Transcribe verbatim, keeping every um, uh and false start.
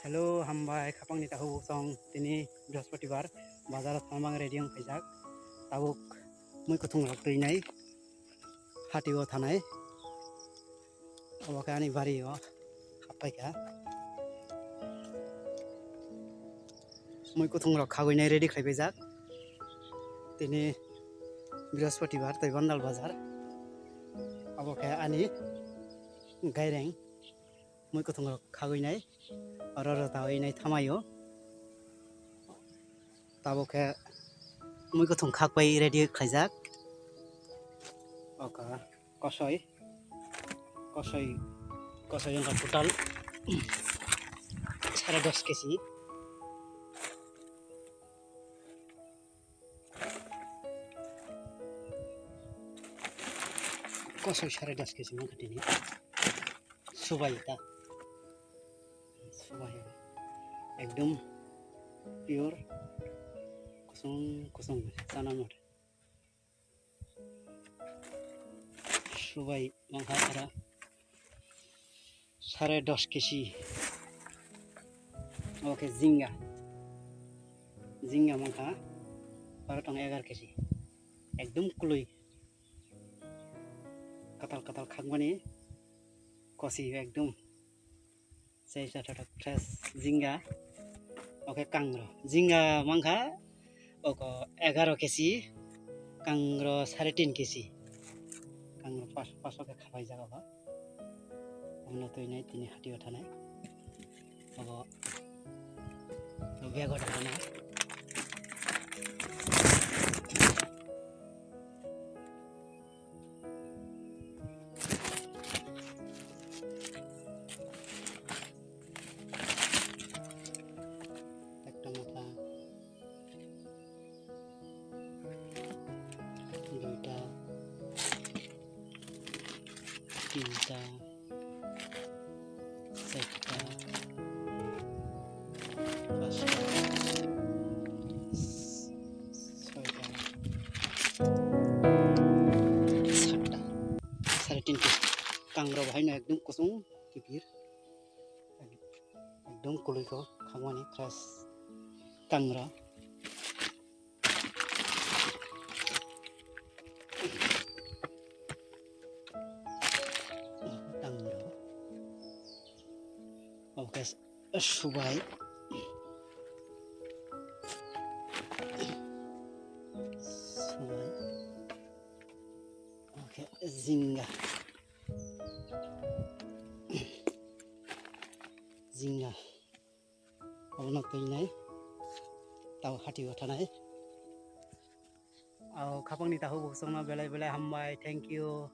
Hello, hambai khapangni takhuk song tini Brihaspatibar bazar o thangmang ready wng khaijak. Tabuk mui kuthung rok twi nai hati o thanai. Obo khe ani bari o happai kha. Mui kuthung rok khagwi nai ready khlai paijak. Tini Brihaspatibar tei Bandal bazar. Obo khe ani gaireng. Mui kuthung rok khagwi nai, oro rota oi nai thamai o. Tabuk khe mui kuthung khak pai ready khlaijak. Oka kosoi, kosoi, kosoi wngkha total sare dos kesi. Kosoi sare dos kesi wngkha tini. Subai ta. Subai. Ekdom pure. Kusung kusung sana mot. Subai mangha ara. Sare dos kesi. Oke, jinga. Jinga mangha. Aro tong egar kesi. Ekdom kului. Katal katal khakmani. Kosi ekdom. Sei sa thothok fresh jinga. Oke, kangro. Jinga mangkha oko egaro kesi, kangro sare tin kesi. Kangro pas, pas oke khapai jaga ba. Omo twi nai tini hati o thanai. Obo bego thanai. Ekta mota, duita, tinta, Chaita, pasta, soita, satta, sare tinta. Kangrok bo haino ekdom kusung kipir, ekdom kului kok khakmani fresh kangrok. Tangro. Oke, subai. Subai. Oke, jinga. Jinga. Obono twi nai. Tau hati o thanai. Ao khapangni takhuk bukhukno belai belai hambai, thank you.